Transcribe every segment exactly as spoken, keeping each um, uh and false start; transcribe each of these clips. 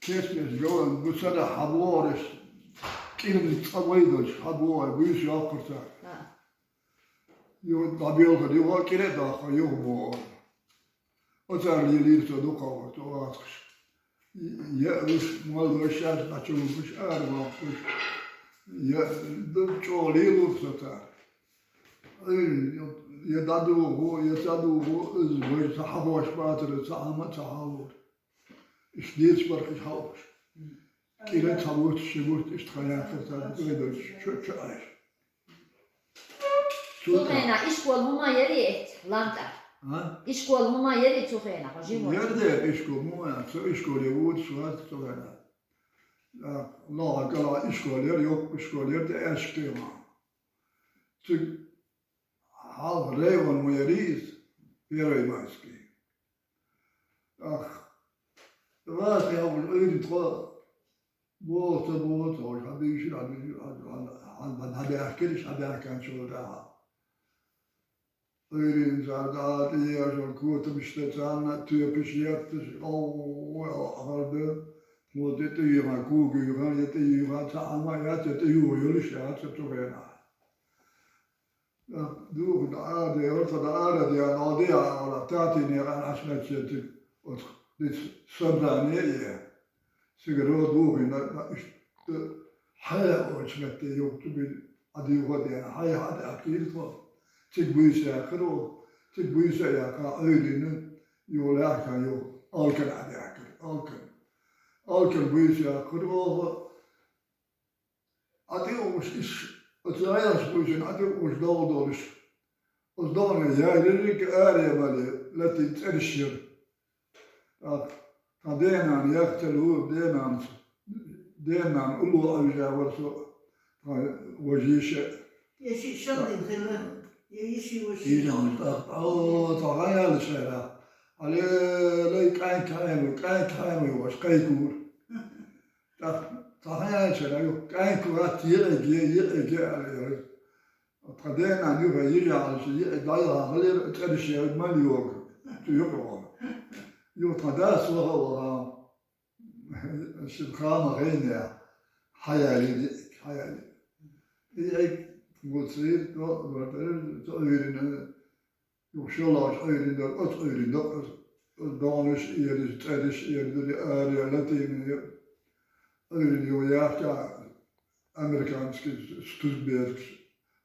Кес-кес гован, бусара хьабогӀараш, кӀиран цӀа вай долчу хьабогӀар, буьйса йоккхура цара. Юха дӀабелхар, юха кӀира а доккхура, юха богӀура. Оцара лелийра со дукхагӀа, со вацахаш. Я уьш, молла уьш шаьш дӀачувуьгуш, ара воккхуш. Я ду чӀогӀа лелора со цара. Ай, я дӀадугӀу, я ца дугӀу, иза вай ца хьахош бацара, ца хьама, ца хьалора. Иштта дийцаш бара кхин хьалхаш. КӀира цхьа бутт, ши бутт иштта хан яьккхира цара, вай долчу чу, чу Ӏайша. Цу хенахь ишкол хӀума яри эцу лам тӀехь? А? Ишкол хӀума яри цу хенахь, хьо жима волчу? Яра дера ишкол, хӀума, цу ишколе вуьйцуш вац цу хенахь. А, лохьа кӀалахь ишкол яра, йоккха ишкол яра, тӀе аьшка тӀе ма. Цига хьалха район ма яри иза, Первомайский. Ах, вац, хьалха Ӏуьйрин тхо боху ца боху ца хууш, хьан бийшира, хьан бийшира, хьан, хьан, хьан, хьан баьхкира, хьан баьхканчул тӀаьхьа. Ӏуьйрин цара дӀа тӀеяжал котамаш тӀе царна тоьпаш етташ, ой, ахар дан, мо тӀе тӀеюьйхина, кога юьйхина, я тӀеюьйхина, цхьа хӀума яц, я тӀеюьйхина йолуш яц цу хенахь. Духна ара де, варца да ара де, а де а ара, татине а ашмачетик, оцу дис собрание е. Сигаро духина, ишта хьая очметте юхту бил, а духо де, хьая хьада акирхо. Циг буйса яхро, циг буйса яха, ойлина, ю лаха, ю алкан а дякр, алкан. Алкан буйса яхро, Ӏа тӀе ууш иш, оцу Ӏаьллаш буьйсина Ӏа тӀе ууш догӀу долуш. Оцу догӀане яйрирриг аре мале, латин цӀераш яра. ТӀаккха тхан денана яхтал ву, денанца, денана улло Ӏуьйжа вара со, тхан важа йиша. Я ши шаллин хила, я йиши ваши. Ийжа вара тӀаккха, о, тхан хьан яьлла шайра? Але, лай кӀайн кхайма, кӀайн кхайма ваша, кхайкура. ТӀаккха цхьа хьан яьлча, ю, кӀайн кура тӀеэге, еэге, аьлла, яра. Тхан денан юха йижа Ӏалаши, еэ дӀаяхьа хилира, цӀераш яра, мал йогу, цу юкъа вара. Ю, тхан дас ваха а ваха, шин хама хенехь, хьаяьллера, хьаяьллера. И эгг гуцийра, то, ватара, то вирина, Юха шолгӀачу Ӏуьйрин дара, оцу Ӏуьйрин дара, оцу догӀанаш а ераш, цӀераш а ераш, аре латийна, Ӏуьйрин юха яхча, американский студберг-,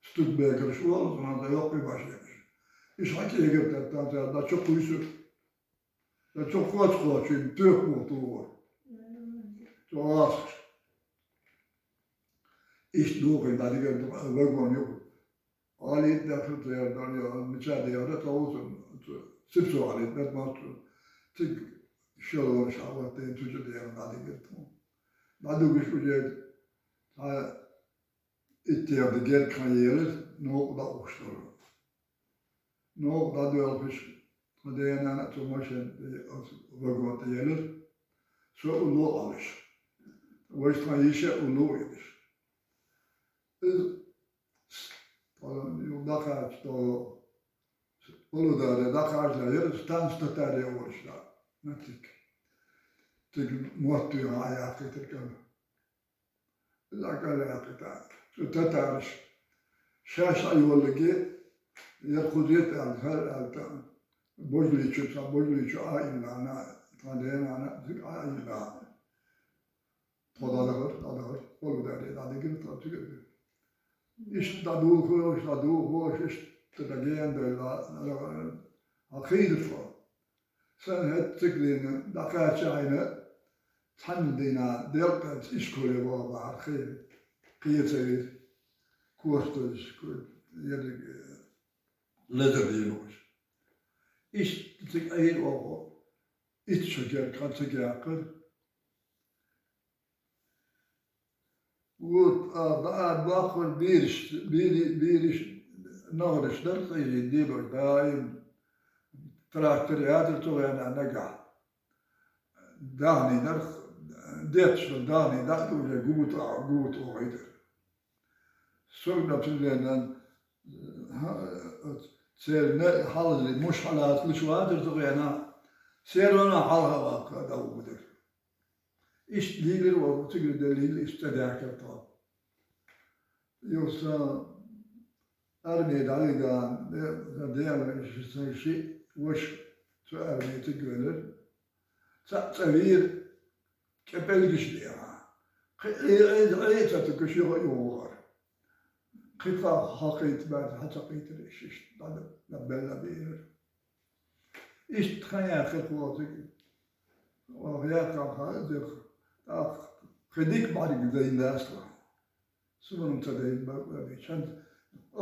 студбергарш волу, цунах дан йоккхий машенаш. Иша хьан кӀегар теттан цара, дан чу кхуьйсура. Дан чу кхочу-кхочу, тоьпа тухура. Цу гӀазкхаша. Иштта духийна дӀадигар ду вагон юкъа. Али даха церан дара, мича дара, товсун, сипсо Али дар мацу. Циг шелонаш хьаваттийна, цу чу дера дӀадигар тхуна. ДӀадугуш уже, цхьа иттех дан герга хан елира, новкъа дӀаухуш долу. Новкъа дӀадоьлхуш, тхан денана а цу машен тӀе, оцу вагон тӀе елира. Со улло а Ӏалаш. Важа тхан йиша а улло а йолуш. Иза, тхо, ю, дӀакхача, тхо, Павлодаре дӀакхача, яра станц татаре волуш да, на цига. Цига мотт туьйхьа а яьккхийтира кӀала. Иза кӀала яьккхийтар. Цу татараш шаьш а йоллиге, яра кхузийта аьлла, хӀара аьлла тӀаккха. Божличу, цхьа божличу а иллана, тхан денана, цига а иллана. Тхо дӀадахара, дӀадахара, Павлодаре дӀадигира тхо цигара. Иштта дӀадухуш, дӀадухуш, иштта дан гена дойла, дӀадахара. Хьан хийра тхо? Сан хӀетта цига лийна, дӀакхаччахьийна, цхьанна дийнахь делкъанца ишколе ваха бахьара хийра. Кхеча вира. Костазашка, ерриг, э, лазар дийна уьш. Иштта цига Ӏийра оха, итт шо герга хан цига яьккхира. Вот, а, а, баккхара бийраш, бийри-, бийраш, нагӀараш дара, цӀа йижина дебар даим трактор яцара цу гӀенахь нагахь. Дахний дара, детташ долу дахний дӀа а уже гута, гута вахийтар. Согна цуьнан, хьа, церан хьалха муш хьалацалуш вацара цу гӀенахь, сервана хьалха ваккха а дӀавугур дара. Иштта лелира оха, цигара далийла иштта цӀа даьхкира тхо. Юха сан арме дӀавига, де-, сан дегӀ, сан ши ваша цу арме цига велира. Цхьаъ цӀа вийра, кӀепӀелгаш дехьа. Кхи-, Ӏе-, Ӏе-, Ӏе ца тугаш юха а юхавахара. Кхин цхьа хьакхийта баьлча, хьа ца кхийтира иштта, дӀа-, дӀабелла бийрара. Иштта хан яьккхира тхо цига. Оха яьккхина хан дерг, тӀаккха кхин дика бӀаргадайна дац тхо. Суна ца дайна бакъ а беча. ХӀанз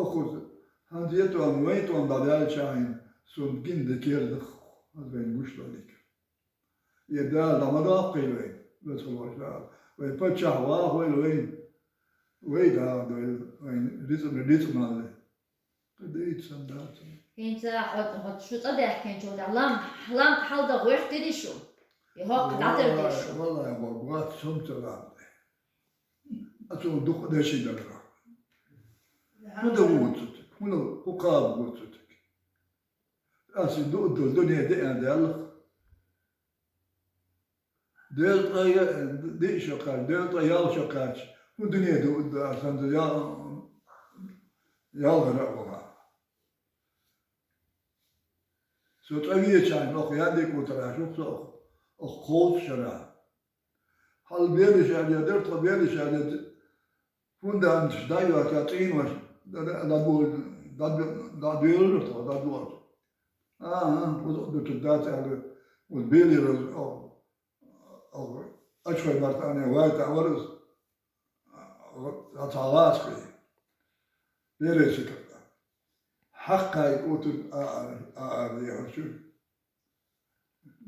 охуз, хӀанз е тӀом, вай тӀом дӀадаьлча хьайна, суна гина дикера дах, хӀанз вайна гуш долга. Е Дала дӀа ма доккхийла вайна, вецалуш Дала. Вай паччахь вахавойла вайна, вай Дала дойла вайна рицкъ-, рицкъ мале. Кхы дийца сан дац. ХӀинца хьо, хьо шу цӀа даьхкинчул тӀехьа лам, лам хьалда гӀоьртири шу? И хӀокху дӀатардира шу? Валлахи, валлахи, вац сом ца лам. Ацо дукха деши дара. ХӀун дан ву цу тӀа? ХӀун, хӀун кхаба ву цу тӀа? Аса ду-, ду-, дуьне деана даьлла. Дела тӀе я-, диъ шо кхаьчча, Дела тӀе ялх шо кхаьчча, хӀун дуьне ду-, ду-, сан ду-, я-, ялхара а ваха. Со цӀа веача, оха яндикъу тара шу со оха, оха кхочушара. Хьал белиш аьлла, дара тхо белиш аьлла, фундаменташ дӀайоьллуш, цӀенош, дӀа-, дӀа-, дӀадоьллура тхо, дӀадоьллуш. ХӀан-хӀа, кхуза а дуьтур дац аьлла, оцу белера, оха, оха Ачхой Мартане вайта вара иза, цхьа лаца ве. Бере сикарда. Хьакхай оцу а, а, а, а, дехар чу.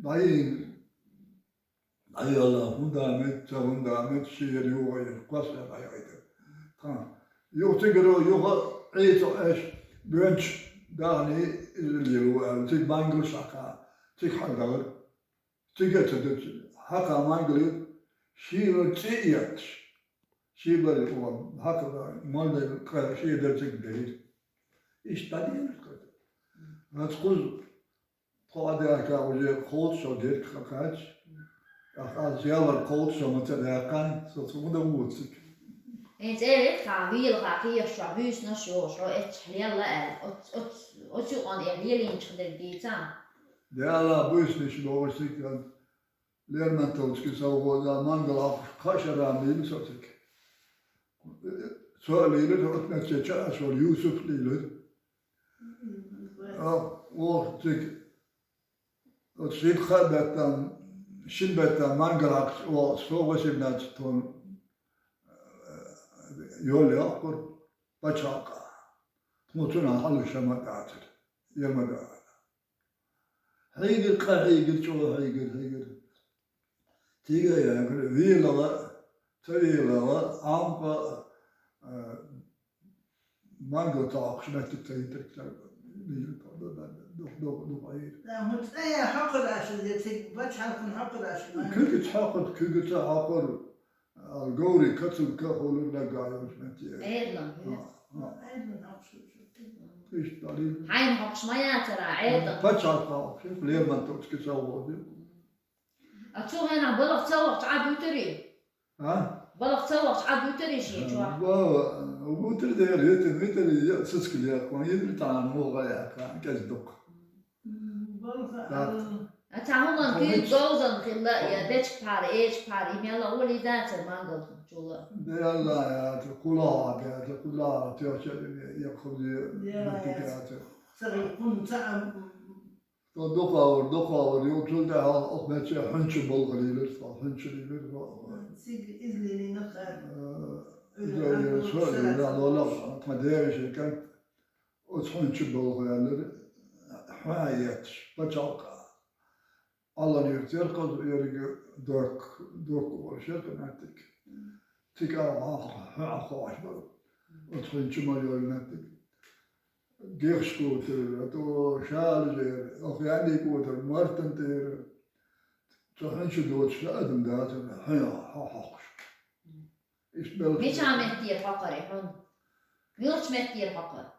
ДӀайийна, дӀайоьлла фундамент, ца фундамент, шера юха а йина, кхоссар дӀайойтира. Тхан. Юха цигара, юха Ӏийса Ӏеш, боьнча дахний иза лело аьлла, цига мангалш хьакха, цига хьалдалар. Цига а ца дуьту, хьакха мангал ю, шийла цӀе а етташ. Шийла хьакха мангал кхайкха, шийла дар цига дайра. Иштта дӀадийна кхайкха. Ас кхуза Тхо а даьхка уже кхочушшо дерг ха кхаьчча, тӀаккха ас ялар кхочушшо ма ца даьккхина, со цу хӀун дан вуьйцург. Э, цӀерий тхан вийлахь кхехьа чохь буьйсанаш йолуш, хьо эццахь лелла аьлла, оц-, оц-, оцу юкъана эхь лелийначух дерг дийца? Дела буьйсанаш бохуш цига, Лермонтовский совхоза мангал Ӏохкуш кхаа шарам лийна со цига. Со а лийна, оцу меттигерчу а аш волу Юсуп лийна. А, оха цига, оцу шина-кхаа беттан, шина беттан мангал Ӏохкуш, оха со Василинаца тхуна, э, йолу йоккхура пачхьалкха. Тхуна цунах хьалуш ма дацара, ял ма дара. Хьийгира, къа хьийгира, чӀогӀа хьийгира, хьийгира. Цига а яхара, вийлала, ца вийлала, Ӏамкъа, а, мангал ца Ӏохкуш меттиг ца йитира, ца вийлала, дух, дух, дух Ӏийра. Да, хӀун цӀе хьокхур аша, я цига бачхьалкхана хьокхур аша, мангал? Куьйгаца хьокхур, куьйгаца хьокхур, а, говрий кацалла ка а хуьлура наггахь йолчу меттиге. Ӏедалан. А, а. Ӏедалан хьокхуш. Иштта дӀалийна. Хьайна хьокхуш ма яцара, Ӏедал. Пачхьалкха хьокхуш, Лермонтовский совхоз ю. А цу хенахь балха ца вахча Ӏад вуьтур и? А? Балха ца вахча Ӏад вуьтур и шен чохь? Ба-, вуьтур дера, вуьтур, вуьтур, я, цицка лекха, ван йитар тахана, муха яхка, кӀезиг дукха. М, балха, Так. А цхьа хӀуманна куьйга говзан хилла, я бечка пхьар, эчка пхьар, и мелла а волий дацара мангалхана чула? Делла яцара, кхула а яцара, кхула а тешар, я, я кхузи, я, меттиг яцара. Ца хӀун, ца ам, Тхо дукхавар, дукхавар, юха цул тӀаьхьа оха меттигехь хьуьнчу болх лелира тхо, хьуьнчу лелира тхо. Цига иза лелийна кхара. Э, иза лелийна, со а лелийна, лолахь, тхан дегӀан шен кӀант оцу хьуьнчу болх лелира, хьун а етташ, пачхьалкха. Аллан юьртара кхуза еррига док, док волуш яра кху меттиг. Цига а хьун а хоуьйтуш бара. Оцу хьуьнчу ма йолу меттиг. Гехаш кхуьйтура, ато шалажера, оха яьннай кхуьйтура, мартан тӀера. Цу хьуьнчу доцуш адам дацара, хьуьн хьо-, хьо-, хьокхуш. Иштта белхаш. Мичахь меттера хьокхура и хьуна? Муьлхачу меттера хьокхура?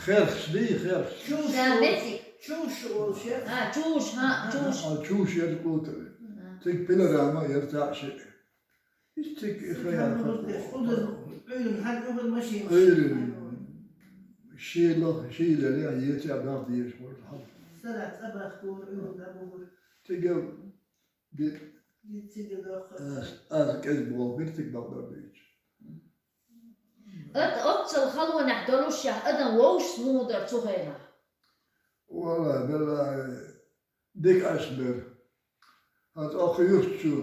Херхаш дий, херхаш. Чуш. Ша меттиг. Чуш олуш яра. А, чуш, хӀа, чуш. А, чуш яра кхуьйтура. А. Цига пилорама яра цхьаъ шиъ. Цига и Цига хӀама хӀама хӀама гӀуртеш, гӀуртеш. Ӏуйран хьалъухар машин. Ӏуйран. Шийла, шийла ле, ецӀа дагӀ дезаш вар хьал. Сарахь цӀа бахкур, Ӏуйран дӀабугур. Цига ди- Ди цига дохур. Аз, аз кӀезиг болх бир цига бакъдар дийцаш. Ат оццал халонехь долушшехь адам вовшашца муха дара цу хенахь? Валлахь, биллахь, дика Ӏаш бер. ХӀанз оха юрт чу.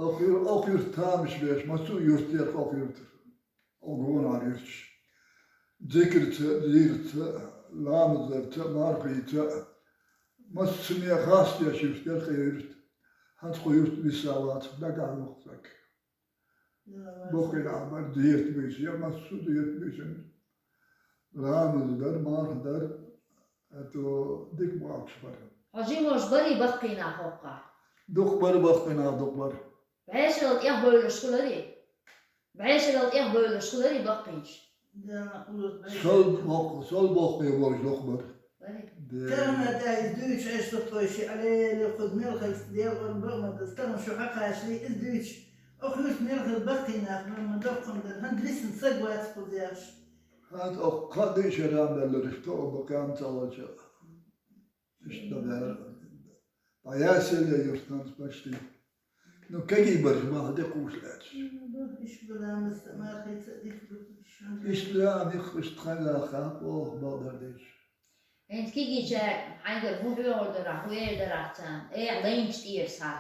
Оха ю-, оха юрт тамаш беш, массо а юрт яра оха юртара. Оха гонахьара юрташ. Зикарца, зийрца, ламазарца, мархийца, массане хас деш юрт яра кхе юрт. ХӀанз кхо юрт виса вацахь, дагахь вухтаг. Боккхийна Ӏамар дерт буьйса, я массо а дерт буьйса. Ламаз дар, марха дар, а то дика бохуш бара. Хьо жимош барий баккхийнах хӀокхахь? Дукха бара баккхийнах, дукха бара. БӀешарал тӀехбевллаш хиларий? БӀешарал тӀехбевллаш хиларий баккхийнаш? Да, уллуз бӀешарал. Сол боккха, сол боккхий болуш дукха бара. Барий. Да. Тахана тӀа иза дуьйцуш, Ӏеша тхойши, Ӏалеле, кхуза мел хилча, Дела, ор бакъ ма дац. Тахана шу хьакхачале, иза дуьйцуш, оха юрт мел хила баккхийнах, ма, ма доккхун дар, хӀан дисна саг вац кхуза яхаш. ХӀанз оха кхаа-деа шера а меллараш, тоба кхаьнца а волча. Иштта бер. Дӏаясел я юртанца почти. Ну, кегий бараш баха де кхуш лаьцаш. Иштта а мих, иштта хьан даха, оха бакъдар деш. ХӀинца кегийчара хьайгара хӀун хьоьхур дара, хӀун эр дара царна? Эхь лайнаш тӀера схьа.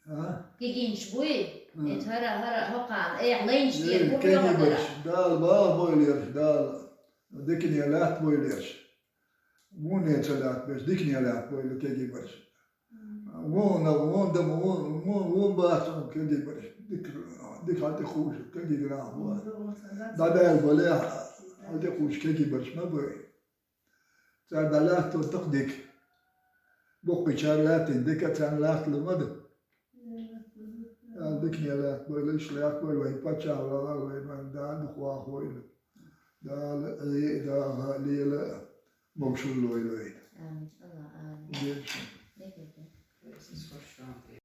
А? Кегийнаш буй? А. ХӀинца хӀара, хӀара хӀокхарна эхь лайнаш тӀера хӀун хьоьхур дара? Дала баха бойла ерш, Дала дикане лаьтта бойла ерш. Вон а ца лаьтта берш, дикане лаьтта бойла кегий бараш. Вон а, вон а, вон, вон, вон бац кегий бараш. Дика, дика хьал тӀе кхуш кегий нах бу. ДӀабаьлла бале, хьал тӀе кхуш кегий бараш ма бу. Цара дӀалаьтталуш дакха дика. Боккхийчара лаьттина дика, царна лаьтталуш ма ду. Дала дикане лаьтта бойла, иштта лаьтта бойла вайн паччахь вала, вайн, вайн да дукха ваха войла. Дала Ӏе а, даха а лела а, могушалла лойла вайна. Амин. Аллах, амин. Дерриге.